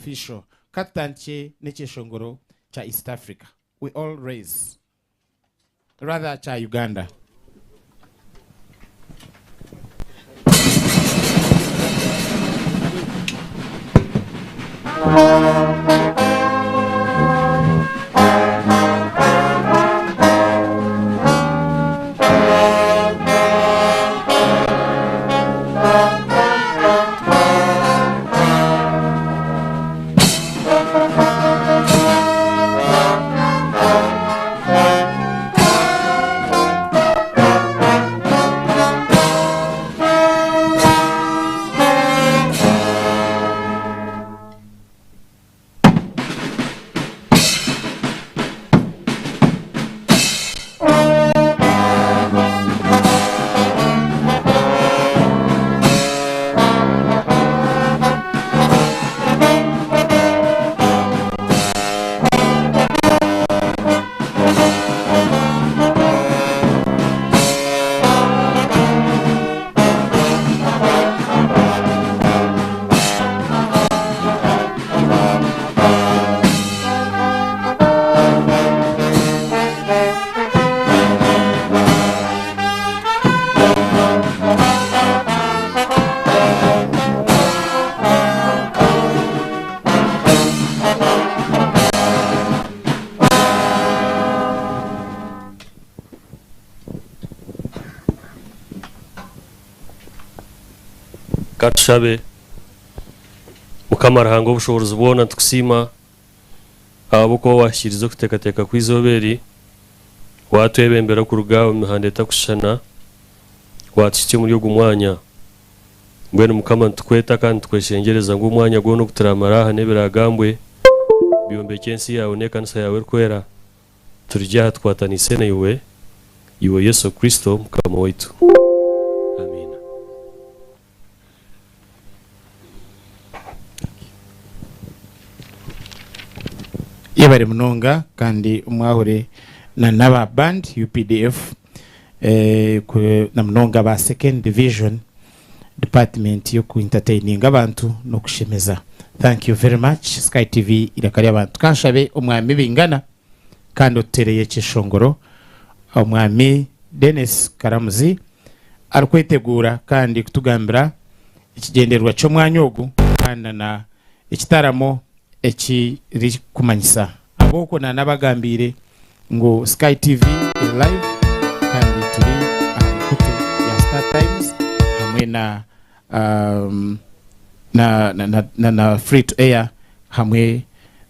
Official. Ka tutandikye n'ekyeshongoro kya East Africa. We all raise. Rather kya Uganda. Ka tushabe. Mukama Ruhanga ow'obushoboorozi bwona, nitukusiima ahabw'okuba waahikiiriza okuteekateeka kw'eizooba eri, waatwebembera kuruga omu mihanda etakushushana, waatuhitsya omuri ogu mwanya. Mbwenu Mukama nitukweta kandi nitukweshengyereza ngu omwanya gwona ogu turaamare aha n'ebiraagambwe byombekye ensi yaawe n'ekanisa yaawe erikwera. Turigye aha tukwataniise naiwe, Iwe Yesu Kristo Mukama waitu. Amiina. Yebare munonga kandi mwahure na naba band UPDF eh, na munonga ba second division department yoku entertaininga abantu nokushemeza. Thank you very much Sky TV iraka ryabantu. Kanshabe omwami Bingana kandi otutereyo ekyeshongoro omwami Denis Karamuzi arikweteguura kandi kutugambira ekigyendererwa ky'omwanya ogu kandi na ekitaramo ekirikumanyisa. Ab'okwo nanabagambiire ngu Sky TV eri live kandi turi aha mikutu ya Star Times hamwe na na na na free to air hamwe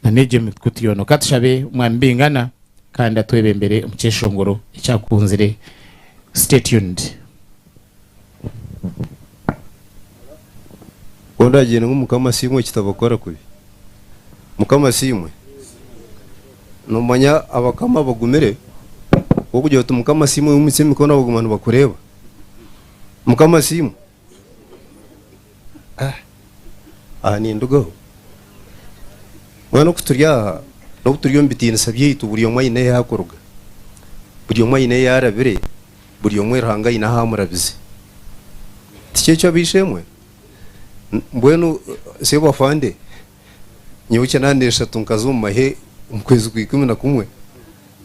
na n'egyo mikutu yoona. Ka tushabe Omwami Bingana kandi atwebembere omu kyeshongoro eki akunzire. Stay tuned. Ku ndaagiire ngu Mukama asiimwe kitabakora kubi. Mukama asiimwe. Noomanya abakama abagumire, ku orikugira oti Mukama asiimwe oimutsye emikono baguma nibakureeba. Mukama asiimwe. Ah, aha nindugaho. Mbwenu oku turi aha, n'obu turi omu bitiinisa byaitu, buri omwe aine ahu arikuruga. Buri omwe aine ahu arabire. Buri omwe Ruhanga aine ahu amurabize. Tikyo ekyo ab'eishe-emwe? Mbwenu sebo afande, nyowe 93 nkaza omu mahe omu kwezi kwa 11,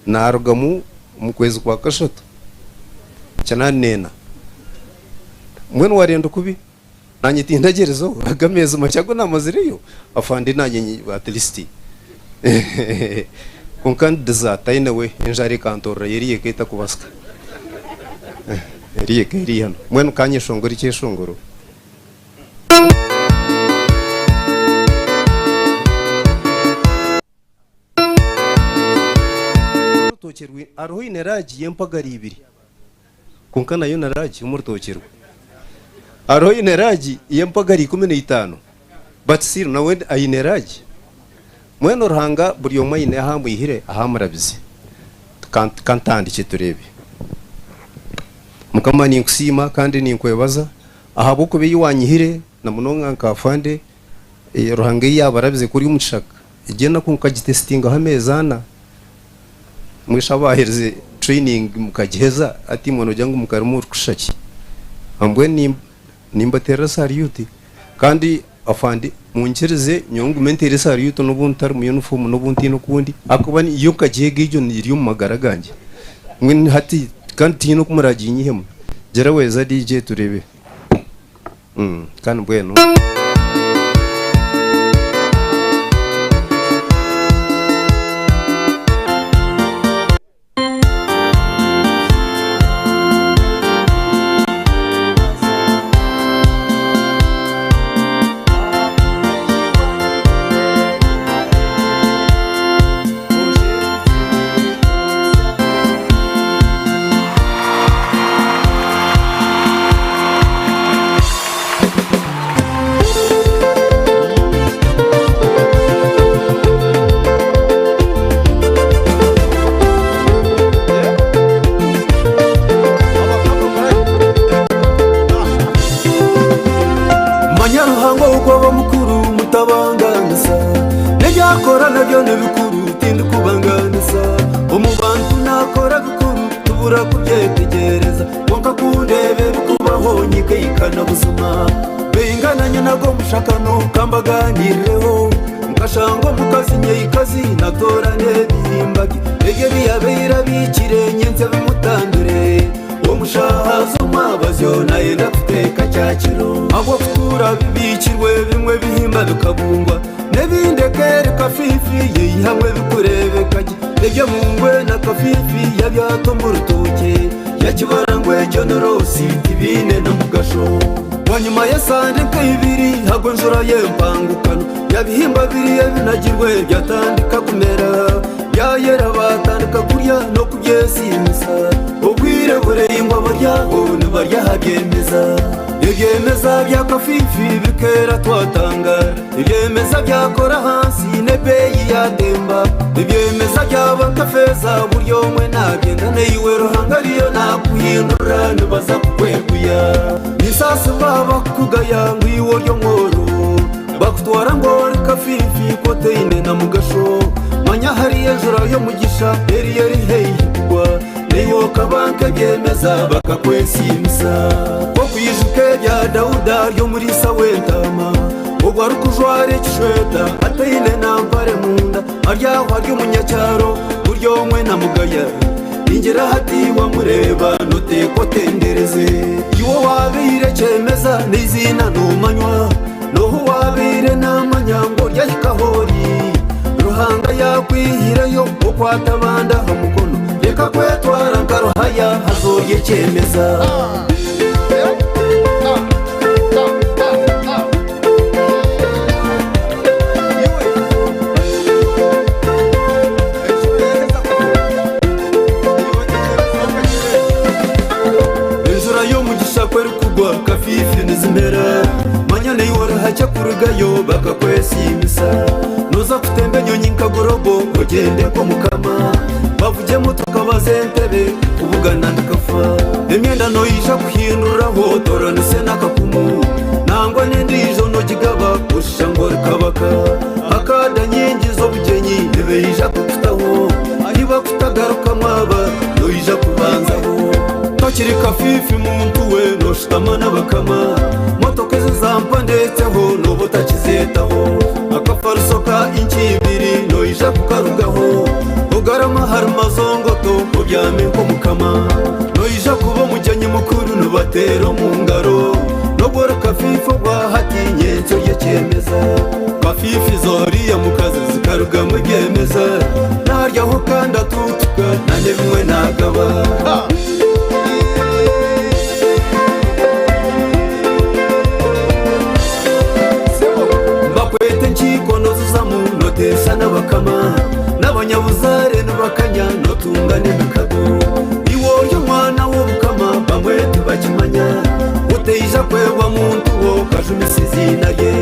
naarugamu omu kwezi kwa kashatu 84. Mbwenu waarenda kubi? Naanye tindagyerezaho, aga ameezi makye agu naamazireyo, afande naanye at least kwonka ndizaata anyway enjara ekantoorerayo eriya eka etakubaasika. Eriya eka eri hanu. Mbwenu ka nyeshongore ekyeshongoro. Orutookye rwi, hariho oine raagi y'empagara ibiri. Kwonka nayo na raagi omu rutookye rwe. Hariho oine raagi y'empagara 15 but still nawe aine raagi. Mbwenu Ruhanga buri omwe aine ahu amwihire ahu amurabize. Ka ntandikye tureebe. Mukama ninkusiima kandi ninkwebaza ahabw'okuba ei wanyihire na munonga nka afande Ruhanga ei yabarabize kuri omu kishaka. Egyo enaku nkagitesitingaho ameezi ana. Mwesha abaaherize training mukagiheza hati imwe nogira ngu mukarimu murikushusha ki? Mbwenu nimbateerera salyuti kandi afande. Munkirize nyowe ngume nteere saruutu n'obu ntari mu yunifoomu n'obu ntaine oku ndi ahakuba yo nkagyega egyo eri omu magara gangye. Mbwenu hati kandi tihaine oku muraaginyihemu. Gira weeza DJ tureebe. Kandi mbwenu. Manya Ruhanga ogu aba mukuru mutabanganisa, N'ebi akora nabyo ni bikuru tindikubanganisa. Omu bantu naakora bikuru tubura kubyetegyereza, Kwonka ku ndeeba ebikubaho nyikaikana buzima. Baingana nyina g'omushakano ka mbaganiireho, Nkashanga omukazi nyaikazi natoora n'ebihimba bye. Ebyo ebi yabaire abiikire nyentsya bimutambire. Omu shaaha z'omwabazyo nayenda kuteeka kyakiro. Ahabw'okutuura bibiikirwe bimwe ebihimba bikabungwa n'ebindi ekeeri kafiifi yeihamu ebikureebeka gye. Eby'omungwe na kafiifi yabyata omu rutookye yakibara ngu egyo ni roosi tibiine na mugasho. Bwanyima y'esande nka ibiri hagwa enjura y'empangukano yabihimba biriya ebinagirwe byatandika kumera. Byayera baatandika kurya n'okubyesiimisa. Obwire buraingwa baryaho nibarya aha byemeza. Ebyemeza bya kafiifi bikeera twatangaara. Ebyemeza byakora ahansi n'ebeeyi yaatemba. Ebyemeza byaba nka feeza buri omwe naabyenda naiwe Ruhanga ariyo naakuhindura nibaza kukweguya. Ninsaasi baaba kukugaya ngu iwe ori omworo. Bakutwara ngu ori kafiifi ku otaine na mugasho. Manya hariyo enjura y'omugisha eriyo eri haihi kugwa, naiwe okaba nk'ebyemeza bakakwesiimisa. Nk'okwijuka ebya Dauda ari omuriisa w'entaama, ogwo arikujwara ekishweta ataine na mpare munda, ari aho ari omunyakyaro buri omwe namugaya. Ningira hati wamureeba noteekwa otendereze. Iwe owabaire ekyemeza n'eiziina nomanywa. N'oha owaabaire naamanya ngu oryahika ahu ori? Ruhanga yaakwihireyo okwata abandi aha mukono. Reka kwetwara nka ruhaya haza ori ekyemeza. Enjura y'omugisha ku erikugwa kafiifi nizimera. Manya naiwe orihakye kurugayo bakakwesiimisa. Nooza kutemba enyonyi nka Gorobo ogyende nk'omukama. Bavugye emotoka baze entebe kubugana ndikafa. Emyenda noija kuhinduraho otoranise n'akakumu. Nangwa n'endiijo nogigaba oshusha ngu ori kabaka. Akaada nyingi z'obugyenyi nibaija kukutaho. Ahi bakutagarukamu aba noija kubanzaho. Tokiri kafiifi muntu we noshutama n'abakama. Motoka ezi zampa ndetseho noba otakizeetaho. Akafariso ka inci ibiri noija kukarugaho. Ogarame ahari mazongoto obyame nk'omukama. Noija kuba omugyenyi mukuru nibateera omu ngaro. N'obu ori kafiifi obwa hati nyentsya ori ekyemeza. Kafiifi z'oriya mukazi zikarugamu ebyemeza. Naaryaho kandi atuutuka nanye bimwe naagaba. Nibakweta enkiiko nozizamu noteesa n'abakama. N'abanyabuzaare nibakanya notunga n'emikago. Iwe ori omwana w'obukama bamwe tibakimanya. Otaija kwebwa muntu wo okajumisa eiziina rye.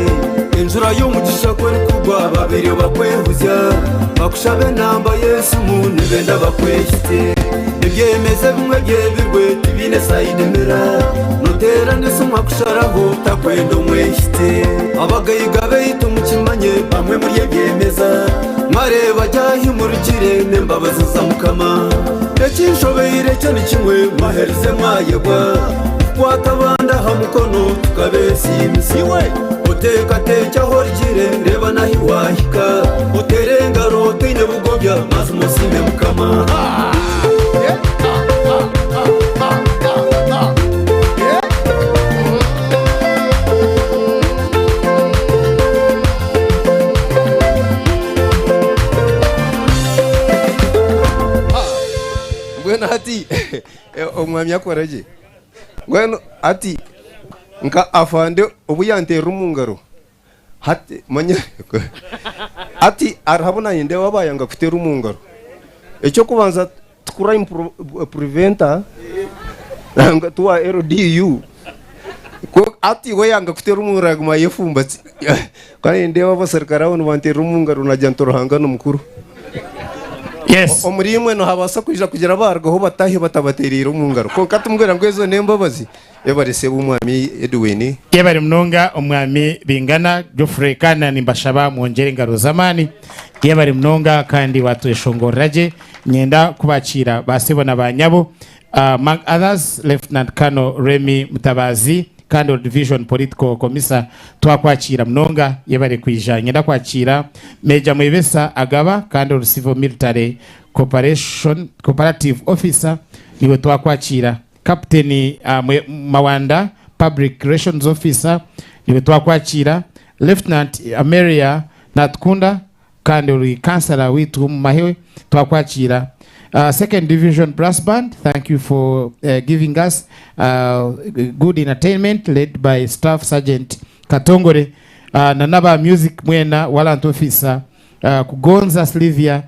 Enjura y'omugisha ku erikugwa babiri bakwehuzya. Bakushaba enamba y'esimu nibenda bakwehitsye. Ebyemeza ebimwe byebirwe tibiine sayidi mira. Noteerana esimu akusharaho takwenda omwehitsye. Abagaiga baitu mukimanye bamwe muri ebyemeza. Mwareeba gye ahi murugire n'embabazi za Mukama. Ekinshobeire kyo ni kimwe mwaherize mwayebwa. Kukwata abandi aha mukono tukabeesiimisa. Oteekateekye ahu orugire, reeba n'ahi waahika. Oteere engaro otaine bugobya, mazima osiime Mukama. Mbwenu hati omwami akora gye. Mbwenu hati nka afande obu yanteerera omu ngaro, hati manya hati hariho abu naanye ndeeba abayanga kuteera omu ngaro. Eky'okubanza ti crime preventer nangwa ti wa LDU, kwonka hati we yanga kuteera omu ngaro yaguma ayefumbatsi. Kandi nindeeba abaserukare abo nibanteerera omu ngaro nagira nti Ruhanga ni mukuru. Yes. Omuri imwe nihabaasa kwija kugira abaarugaho bataahe batabateereire omu ngaro. Kwonka timubwira ngu ezo n'embabazi. Yebare sebo Omwami Edwin. Yebare munonga Omwami Bingana Geoffrey kandi nimbashaba mwongyere engaro z'amaani. Yebare munonga kandi watweshongorera gye. Niinyenda kubakiira ba sebo na ba nyabo. Among others, Lieutenant Colonel Remmy Mutabazi kandi ori Division Political Commissar twakwakiira munonga yebare kwija. Niinyenda kwakiira Major Mwebesa Agaba kandi ori Civil Military Cooperation Cooperative Officer niiwe twakwakiira. Captain Mawanda Public Relations Officer niiwe twakwakiira. Lieutenant Amelia Natukunda Kandi ori kansara waitu omu mahe twakwakiira. Second Division Brass Band thank you for giving us good entertainment led by Staff Sergeant Katongore na n'aba music mwena Warrant Officer Kugonza Sylvia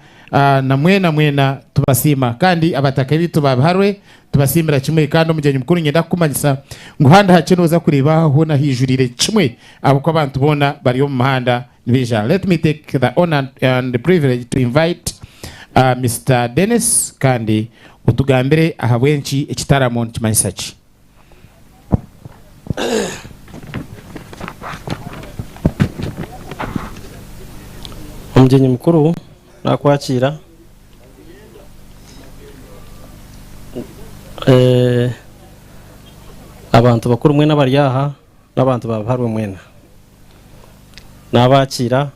na mwena mwena tubasiima. Kandi abataka baitu ba Biharwe tubasiimira kimwe. Kandi omugyenyi mukuru niinyenda kukumanyisa ngu handi hakye nooza kureeba aha hoona haijuriire kimwe ahabw'okuba abantu boona bari omu muhanda Nibaija. Let me take the honour and the privilege to invite Mister Dennis kandi otugambire ahabw'enki ekitaramo nikimanyisa ki. Omugyenyi mukuru nakwakiira abantu bakuru mwena abari aha. N'abantu ba Biharwe mwena. Naabakiira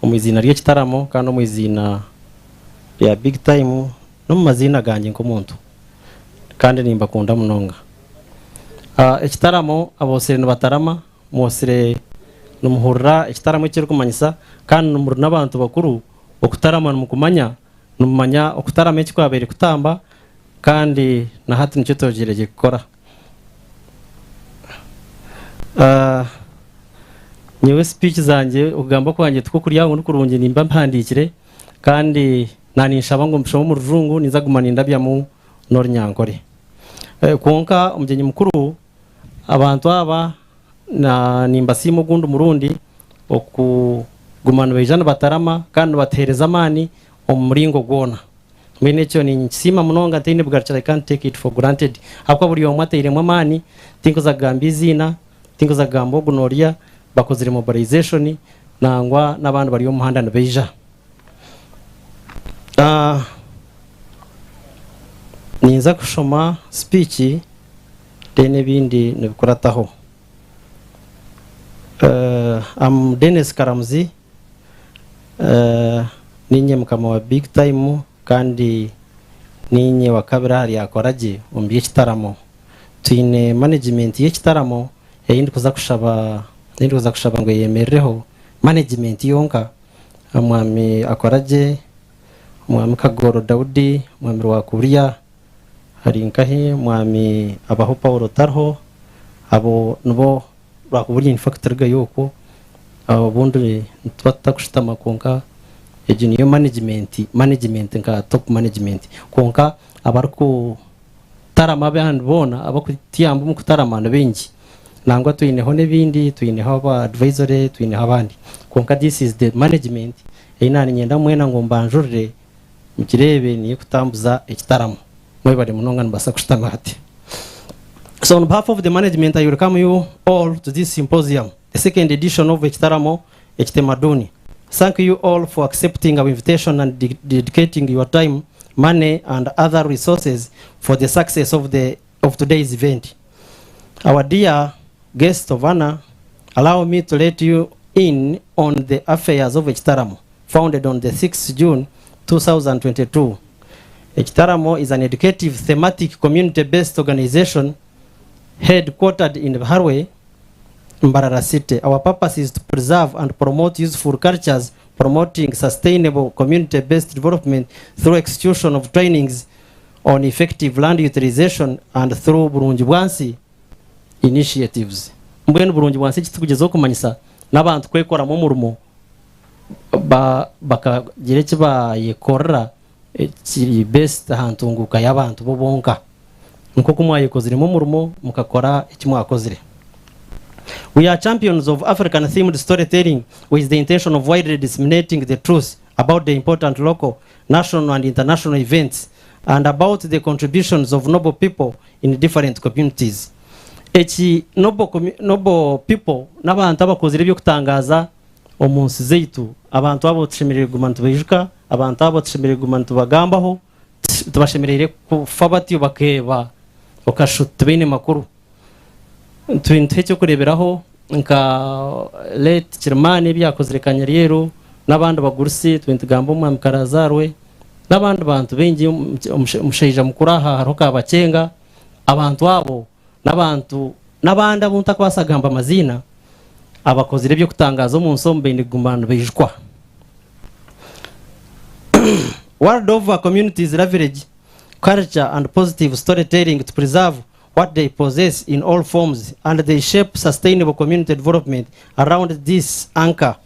omu iziina ry'ekitaramo kandi omu iziina rya Big Time n'omu maziina gangye nk'omuntu. Kandi nimbakunda munonga. Ekitaramo aboosire nibatarama, mwotsire nimuhurira ekitaramo eki kirikumanyisa kandi muri n'abantu bakuru okutarama nimukumanya, nimumanya okutarama eki kwabaire kutamba kandi na hati nikyo twegyeregye kukora. Nyowe speech zangye okugamba kwangye tikwo kuri aho ngu nikurungi nimba mpihandiikire kandi naninshaba ngu mbishome omu rujungu ninza kuguma nindabyamu n'orunyankore. Kwonka omugyenyi mukuru abantu aba nimbasiima ogundi murundi okuguma nibaija nibatarama kandi nibatuheereza amaani omu muringo gwona. Mbwenu ekyo ninkisiima munonga ntaine bugarukiro I can't take it for granted ahabw'okuba buri omwe atairemu amaani, tinkuza kugamba eiziina, tinkuza kugamba ogu n'oriya, bakozire mobilization nangwa n'abandi bari omu muhanda nibaija. Ninza kushoma speech then ebindi nibikurataho. I'm Denis Karamuzi. Niinye mukama wa Big Time kandi niinye wakabiri ahari Akoragye omu by'ekitaramo. Twine management y'ekitaramo ei ndikuza kushaba ei ndikuza kushaba ngu eyemerereho management yonka, Omwami Akoragye, Omwami Kagooro Daudi, Omwami Rwakuburya ari nkahi, Omwami Abaho Paulo tariho, abo nibo Rwakuba in fact rugayo okwo obundi nituba tutakushutama kwonka egyo niyo management, management nka top management kwonka abarikutarama abandi boona abarikutuyamba omu kutarama nibaingi nangwa twineho n'ebindi twineho aba advisory twineho abandi kwonka this is the management ei naninyenda mwena ngu mbanjurire mugireebe niyo ekutambuza ekitaramo. Mwebare munonga nimubaasa kushutama hati. So on behalf of the management I welcome you all to this symposium, the second edition of Ekitaramo Ekitemaduni. Thank you all for accepting our invitation and dedicating your time, money and other resources for the success of, the, of today's event. Our dear guest of honor, Allow me to let you in on the affairs of Ekitaramo, founded on the 6th June 2022. Ekitaramo is an educative, thematic, community-based organization headquartered in Biharwe, Mbarara City. Our purpose is to preserve and promote useful cultures, promoting sustainable community-based development through execution of trainings on effective land utilization and through Burungi Bwansi initiatives. Mbwenu Burungi Bwansi ekitukugyezaho kumanyisa n'abantu kwekoramu omurimo bakagira eki bayekorera ekiri based aha ntunguuka y'abantu bo bonka. Nk'oku mwayekoziremu omurimo mukakora eki mwakozire. We are champions of African themed storytelling with the intention of widely disseminating the truth about the important local, national and international events and about the contributions of noble people in different communities. Eki noble, noble people n'abantu abakozire eby'okutangaaza omu nsi zaitu. Abantu abo tushemereire kuguma nitubaijuka, abantu abo tushemereire kuguma nitubagambaho, tibashemereire kufa batyo bakeeba okashusha oti tibaine makuru. Nituha ekyokureeberaho nka late Kirimaani ebi yakozire Kanyaryeru n'abandi bagurusi, tube nitugamba omwami Karazarwe n'abandi bantu baingi, omushaija mukuru aha hariho Kabakyenga, abantu abo n'abantu n'abandi abu ntakubaasa kugamba amaziina abakozire eby'okutangaaza omu nsi omu baine kuguma nibaijukwa. World over communities leverage culture and positive storytelling to preserve what they possess in all forms and they shape sustainable community development around this anchor.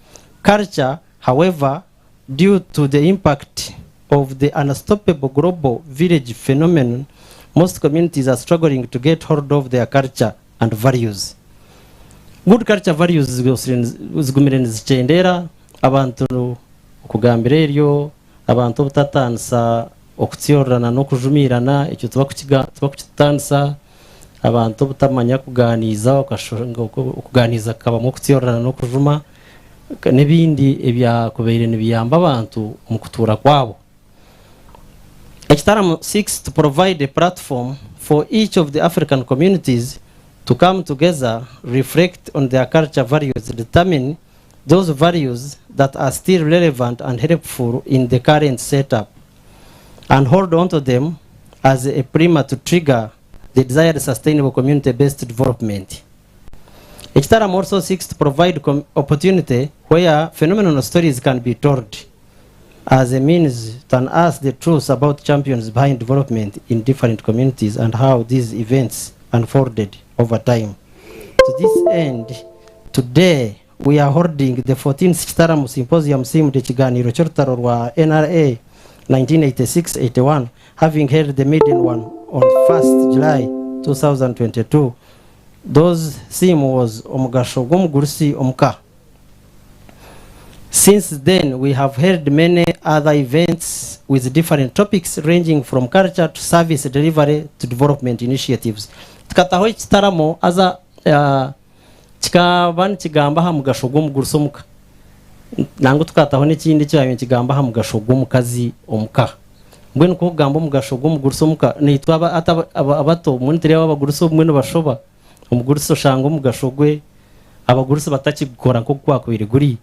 Culture, however, due to the impact of the unstoppable global village phenomenon, most communities are struggling to get hold of their culture and values. Good culture values zigumire nizikyendera abantu okugambira eryo abantu obutatanisa okutyorerana n'okujumiirana ekyo tibakukitutanisa abantu obutamanya kuganiiza okuganiiza kukabamu okutyorerana n'okujuma n'ebindi ebyakubaire nibiyamba abantu omu kutuura kwabo. Ekitaramo seeks to provide a platform for each of the African communities to come together, reflect on their culture values, determine those values that are still relevant and helpful in the current setup, and hold on to them as a primer to trigger the desired sustainable community-based development. Ekitaramo also seeks to provide opportunity where phenomenal stories can be told as a means to unearth the truth about champions behind development in different communities and how these events unfolded over time. To this end, today we are holding the 14th Kitaramo Symposium themed Ekiganiro ky'Orutaro rwa NRA 1986-81, having held the maiden one on 1st July 2022. Those theme was Omugasho gw'omugurusi omuka. Since then, we have held many other events with different topics ranging from culture to service delivery to development initiatives. Tukataho ekitaramo aza kikaba nikigamba aha mugasho gw'omugurusi omuka. Nangwa tukataho n'ekindi ekyabaire nikigamba aha mugasho gw'omukazi omuka. Mbwenu ku okugamba omugasho gw'omugurusi omuka, naitwe abato obumwe nitureeba abagurusi obumwe nibashoba. Omugurusi oshanga omugasho gwe abagurusi batakigukora nk'oku gwakubaire guri.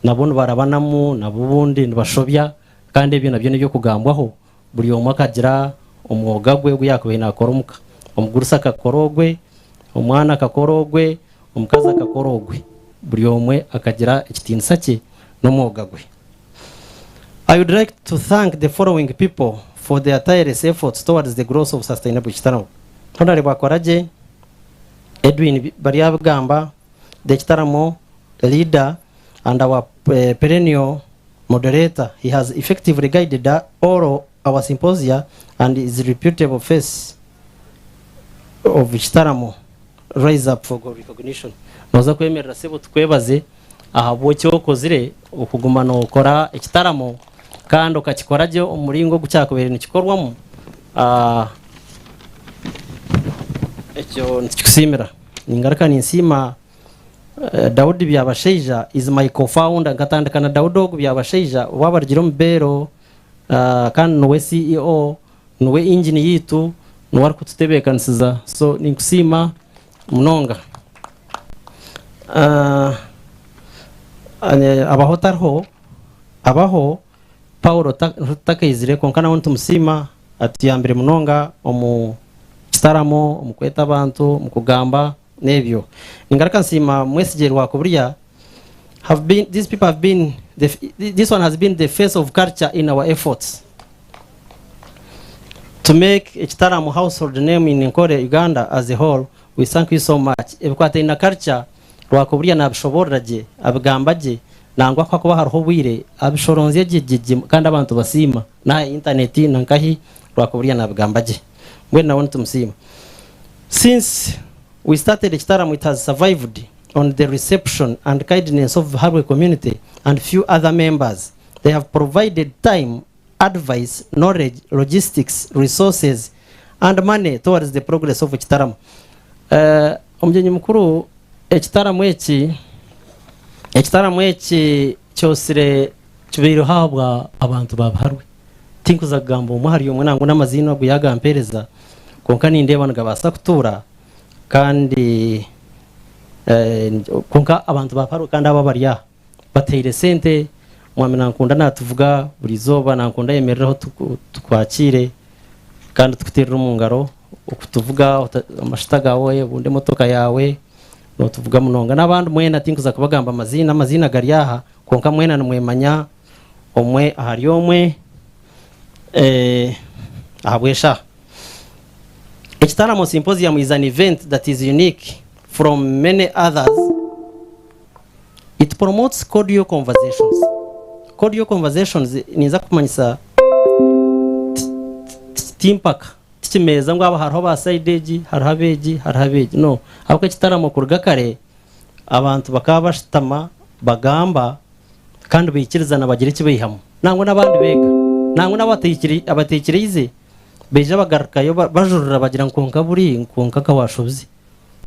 Nabo nibarabanamu, nabo obundi nibashobya kandi ebyo nabyo n'eby'okugambwaho buri omwe akagira omwoga gwe ogu yakubaire nakora omuka. Omugurusi akakora ogwe, omwana akakora ogwe, omukazi akakora ogwe. Buri omwe akagira ekitiinisa kye n'omwoga gwe. I would like to thank the following people for their tireless efforts towards the growth of sustainable Kitaramo. Honorable Akoragye, Edwin Baryabigamba, the Kitaramo leader and our perennial moderator. He has effectively guided all our symposia and is reputable face of Kitaramo. Rise up for God recognition. Noza kwemerera sebo tukwebaze ahabw'eki okozire okuguma nokora ekitaramo kandi okakikora gye omu muringo ogu kyakubaire nikikorwamu. Ekyo nitukikusiimira. Ningaruka ninsiima Daudi Byabashaija is my co-founder. Nkatandika na Daudi ogu Byabashaija wabarugire omu beero, kandi niwe CEO, niwe engine yitu, niwe arikututebeekanisiza, so ninkusiima munonga. Abaho otariho abaho Paulo takaizire kwonka nawe nitumusiima atuyambire munonga omu kitaramo, omu kweta abantu, omu kugamba n'ebyo. Ningaruka nsiima Mwesigye Rwakuburya have been these people have been the, this one has been the face of culture in our efforts to make ekitaramo household name in Nkore, Uganda as a whole. We thank you so much. Ebikwataine na culture Rwakuburya nabishoborora gye, abigamba gye, nangwa ku hakuba hariho obwire abishoronzya gye gye gye kandi abantu basiima. N'aha internet na nkahi Rwakuburya nabigamba gye. Mbwenu nawe nitumusiima. Since we started ekitaramo it has survived on the reception and kindness of Harwe community and few other members. They have provided time, advice, knowledge, logistics, resources and money towards the progress of ekitaramo. Eh, omugyenyi mukuru ekitaramo eki ekitaramo eki kyosire kibaireho ahabwa abantu ba Biharwe. Tinkuza kugamba omwe ahari omwe nangwa n'amaziina ogu yagampereza kwonka nindeeba nigabaasa kutuura kandi eh, kwonka abantu ba Biharwe kandi abo abari aha Bateire sente, Mwami Nankunda natuvuga buri izooba, Nankunda ayemerereho tukwakiire kandi tukuteerere omu ngaro okutuvuga amashuta gaawe obundi emotoka yaawe notuvuga munonga. N'abandi mwena tinkuza kubagamba amaziina, amaziina gari aha kwonka mwena nimwemanya omwe ahari omwe ahabw'eshaaha. Ekitaramo Symposium is an event that is unique from many others. It promotes cordial conversations. Cordial conversations ninza kukumanyisa ti mpaka, ti kimeeza ngu aba hariho aba side egi, hariho abeegi, hariho abeegi. No. Ahabw'okuba ekitaramo kuruga kare abantu bakaba bashutama bagamba kandi baikirizana bagira eki baihamu. Nangwa n'abandi beega. Nangwa n'abataikiriize baija bagarukayo bajurira bagira ngu kwonka buri kwonka nka waashobize.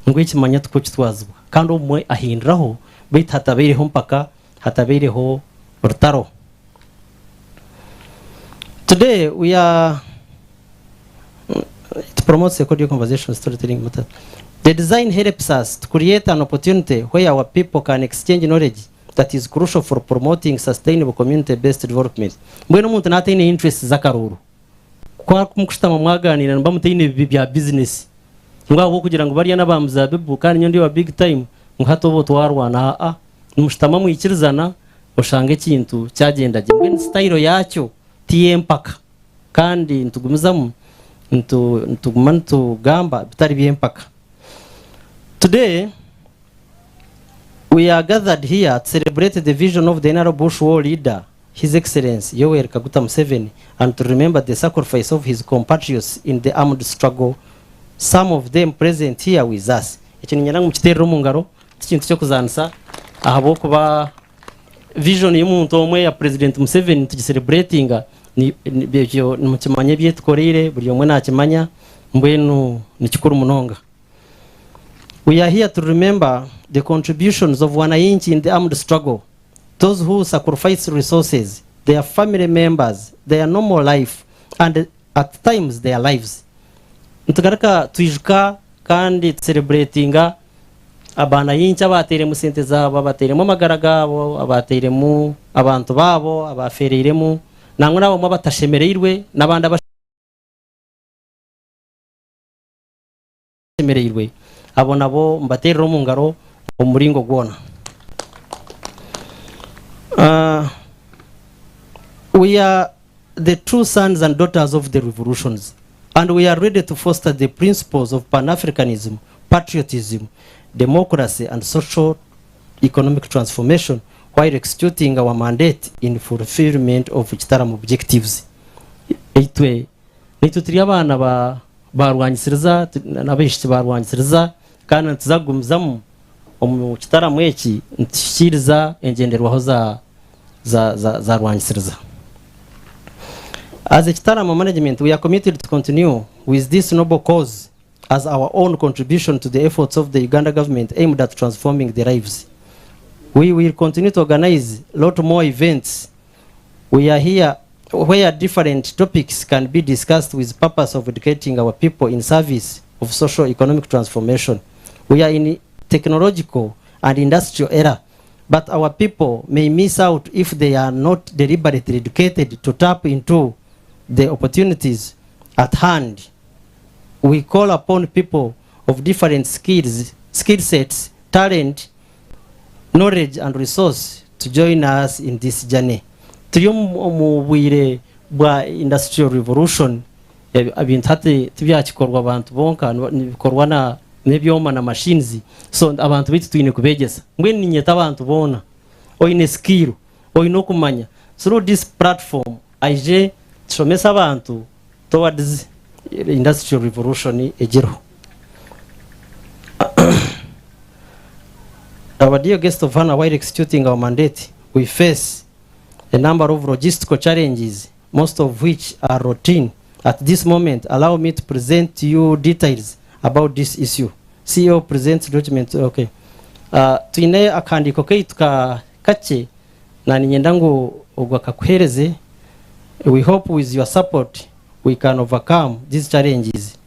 Ngu ekimanya tikwo kitwazibwa, kandi obumwe ahinduraho, beitu hatabaireho mpaka, hatabaireho rutaro. Today we are it promotes a cordial conversation storytelling method. The design helps us to create an opportunity where our people can exchange knowledge that is crucial for promoting sustainable community-based development. Mbwenu omuntu naataine interest z'akaruuru, ku arikumukushutama mwagaaniira nimuba mutaine ebibi bya business. Ngu ahabw'okugira ngu bariya n'aba muzaabibu kandi nyowe ndi owa big time ngu hati obwo twarwana aa nimushutama mwikirizana oshanga ekintu kyagyenda gye mbwenu sitayiro yaakyo ti y'empaka kandi nitugumizamu nituguma nitugamba bitari by'empaka. Today we are gathered here to celebrate the vision of the NRM Bush War leader His Excellency Yoweri Kaguta Museveni and to remember the sacrifice of his compatriots in the armed struggle, some of them present here with us. Ekyo niinyenda ngu mukiteerere omu ngaro, ti kintu ky'okuzaanisa ahabw'okuba vision y'omuntu omwe ya President Museveni nitugicerebratinga, ekyo nimukimanya ebi etukoreire, buri omwe naakimanya, mbwenu ni kikuru munonga. We are here to remember the contributions of wananchi in the armed struggle. Those who sacrifice resources, their family members, their normal life and at times their lives. Nitugaruka twijuka kandi tusereburetinga abanayinki abateiremu sente zaabo, abateiremu amagara gaabo, abateiremu abantu baabo, abafereiremu nangwa n'abamwe abatashemereirwe n'abandi abashemereirwe, abo nabo mbateerere omu ngaro omu muringo gwona. We are the true sons and daughters of the revolutions and we are ready to foster the principles of Pan-Africanism, patriotism, democracy and social economic transformation while executing our mandate in fulfillment of Kitaramo objectives. Itwe Naitwe turi abaana ba ba Rwangisiriza n'abaishiki ba Rwangisiriza kandi nituza kugumizamu omu kitaramo eki nituhikiiriza engyenderwaho za za za za Rwangisiriza. As a Kitaramo management we are committed to continue with this noble cause as our own contribution to the efforts of the Uganda government aimed at transforming the lives. We will continue to organize lot more events We are here where different topics can be discussed with purpose of educating our people in service of social economic transformation. We are in technological and industrial era but our people may miss out if they are not deliberately educated to tap into the opportunities at hand. We call upon people of different skills, skill sets, talent, knowledge and resource to join us in this journey. Turi omu bwire bwa industrial revolution, ebintu hati tibyakikorwa abantu bonka, nibikorwa na n'ebyoma na machines. So abantu baitu twine kubegyesa. Mbwenu ninyeta abantu boona, oine skill, oine okumanya, through this platform aije tushomese abantu towards industrial revolution egiriho. Our dear guest of honor, while executing our mandate, we face a number of logistical challenges, most of which are routine. At this moment, allow me to present to you details about this issue. CEO presents document. Okay. Twine akahandiiko kaitu ka kakye na niinyenda ngu ogwo akakuheereze. We hope with your support we can overcome these challenges.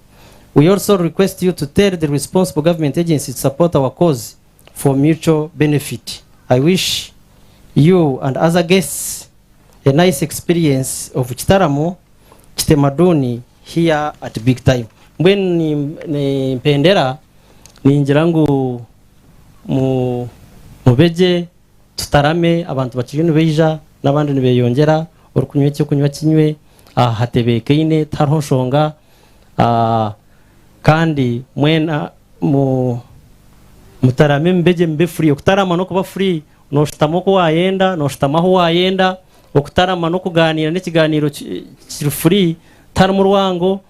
We also request you to tell the responsible government agencies to support our cause for mutual benefit. I wish you and other guests a nice experience of Kitaramo Kitemaduni here at Big Time. Mbwenu nimpendera ningira ngu mubegye tutarame abantu bakiriyo nibaija n'abandi nibeyongyera orikunywa ekyokunywa kinywe aha hatebeekaine tihariho nshonga kandi mwena mutarame mubegye mube free. Okutarama n'okuba free noshutama oku wayenda noshutama ahu wayenda okutarama n'okuganiira n'ekiganiiro kiri free tiharimu rwango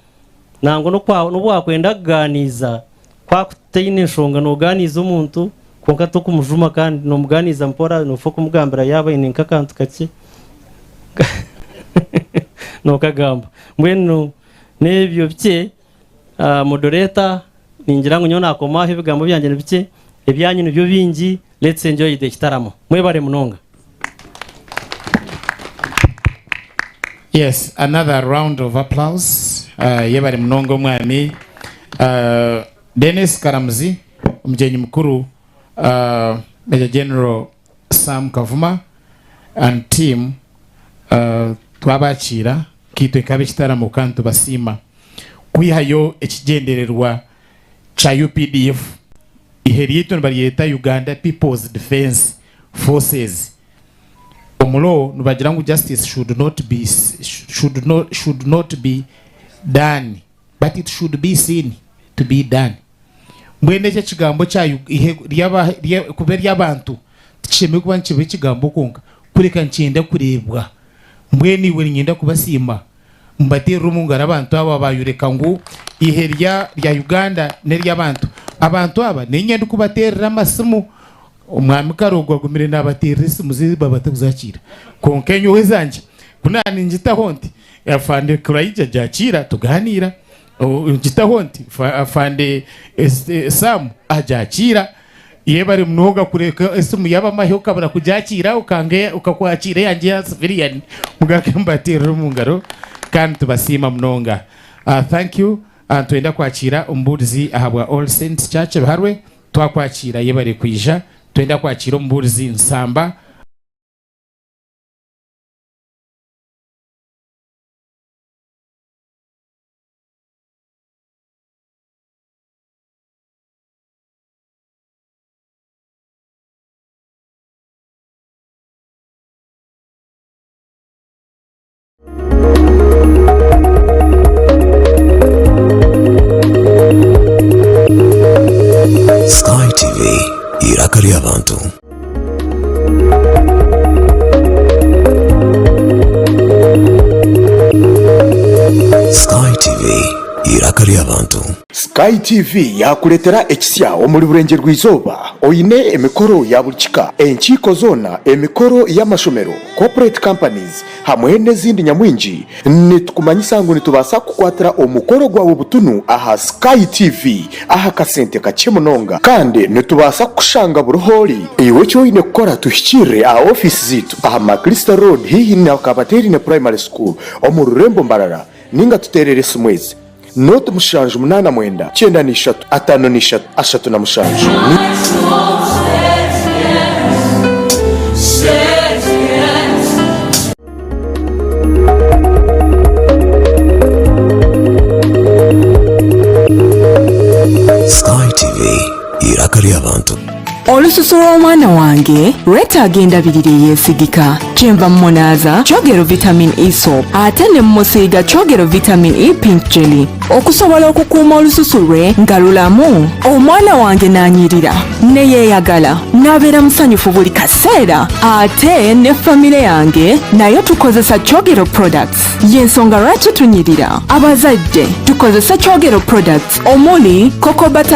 nangwa n'obu wakwenda kuganiiza ku wakuba otaine nshonga noganiiza omuntu kwonka tokumujuma kandi nomuganiiza mpora nofa kumugambira yaaba aine nk'akantu kakye nokagamba. Mbwenu n'ebyo bikye moderator ningira ngu nyowe nakoma aho ebigambo byangye ni bikye ebyanyu nibyo bingi. Let's enjoy the kitaramo. Mwebare munonga. Yes, another round of applause. Yebare munonga omwami Denis Karamuzi, omugyenyi mukuru Major General Sam Kavuma and team twabakiira nkaitwe nk'ab'ekitaramo kandi tubasiima kwihayo ekigyendererwa kya UPDF. Ihe ryaitu nibaryeta Uganda People's Defence Forces. Omu law nibagira ngu justice should not be should not should not be done but it should be seen to be done. Mbwenu eki ekigambo kya ihe ryaba kuba ery'abantu tikishemereire kuba nikiba ekigambo kwonka kureka nikyenda kureebwa. Mbwenu iwe niinyenda kubasiima Mbateerere omu ngaro abantu abo abaayoreka ngu eihe rya rya Uganda n'ery'abantu. Abantu aba niinye ndikubateerera amasimu. Omwami Karogwa agumire naabateerera esimu ze baba batarikuzakiira. Kwonka enyowe ezangye ku naaba ningitaho nti Afande Kuraija gyakiira tugaaniira, ngitaho nti Afande Sam agyakiira. Yebare munonga kureka esimu y'abamahe okabura kugyakiira okanga okakwakiira eyangye eya civilian mugaruke mubateerere omu ngaro kandi tubasiima munonga. Thank you. Nitwenda kwakiira omubuurizi ahabwa All Saints Church Biharwe. Twakwakiira yebare kwija. Nitwenda kwakiira omubuurizi Nsamba. Sky TV, eiraka ry'abantu. Sky TV, eiraka ry'abantu. Sky TV yaakureetera ekisya omuri Burengyerwa-izooba oine emikoro ya buri kika, enkiiko zoona, emikoro y'amashomero, corporate companies hamwe n'ezindi nyamwingi. Nitukumanyisa ngu nitubaasa kukukwatira omukoro gwawe butunu aha Sky TV aha kasente kakye munonga kandi nitubaasa kukushanga buri h'ori. Iwe eki oine kukora tuhikiirire aha ofiisi zaitu aha Maclister Road haihi na Kabateerine Primary School omu rurembo Mbarara ninga tuteerere esimu ezi. Nooti mushanju munaana mwenda, kyenda na ishatu, ataano na ishatu, ashatu na mushanju. Ni. Eiraka ry'abantu. Olususu lw'omwana wange lwetaaga endabirira eyeesigika. Kyenva mmunaaza Kyogero Vitamin E Soap ate ne mmusiiga Kyogero Vitamin E Pink Jelly okusobola okukuuma olususu lwe nga lulamu. Omwana wange n'anyirira ne yeeyagala n'abeera musanyufu buli kaseera ate ne famire yange nayo tukozesa Kyogero products. Y'ensonga lwaki tunyirira. Abazadde tukozese Kyogero products omuli Cocoa Butter.